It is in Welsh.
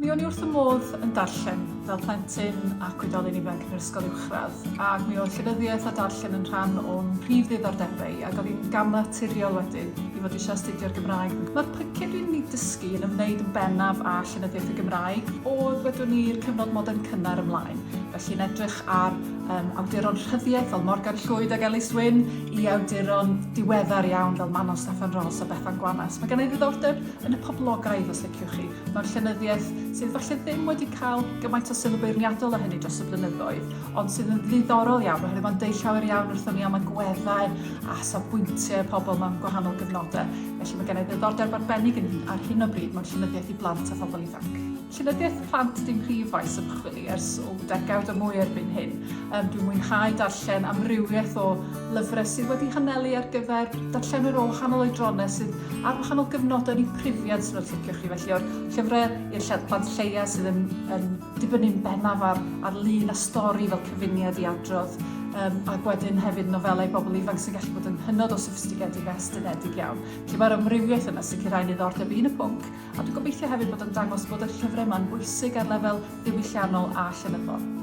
Mi o'n i wrth fy modd yn darllen fel plentyn ac oedolyn ifanc yn yr ysgol uwchradd, ac mi oedd llenyddiaeth a darllen yn rhan o'm prif ddiddordebau i, ac oedd hi'n gam naturiol wedyn i fod eisiau astudio'r Gymraeg. Mae'r pynciau dwi'n eu dysgu yn ymwneud yn bennaf â llenyddiaeth y Gymraeg, o ddwedwn ni'r cyfnod modern cynnar ymlaen, felly'n edrych ar um, awduron rhyddiaeth fel Morgan Llwyd ac Elis Wyn i awduron diweddar iawn fel Manon Steffan Ros a Bethan Gwanas. Mae gen i ddiddordeb yn y poblogaidd, os liciwch chi, mewn llenyddiaeth sydd falle ddim wedi cael gymaint o sylw beirniadol â hynny dros y blynyddoedd, ond sydd yn ddiddorol iawn oherwydd mae'n deud llawer iawn wrthon ni am agweddau a safbwyntiau pobl mewn gwahanol gyfnodau. Felly mae gen i ddiddordeb arbennig yn ar hyn o bryd mewn llenyddiaeth i blant a phobl ifanc. Llenyddiaeth plant ydy'n prif faes ymchwil i ers o degawd a mwy erbyn hyn. Um, dwi'n mwynhau darllen amrywiaeth o lyfrau sydd wedi hanelu ar gyfer darllenwyr o wahanol oedronnau sydd ar wahanol gyfnodau yn eu profiad sy'n o'r llicio chi. Felly o'r llyfrau i'r plant lleia sydd yn, yn dibynnu'n bennaf ar, ar lun a stori fel cyfuniad i adrodd, um, ac wedyn hefyd nofelau bobl ifanc sy'n gallu bod yn hynod o soffistigedig a estynedig iawn. Felly mae'r amrywiaeth yna sicrhau niddordeb i yn y pwnc, A dwi'n gobeithio hefyd bod o'n dangos bod y llyfrau yma'n bwysig ar lefel ddiwylliannol a llenyddol.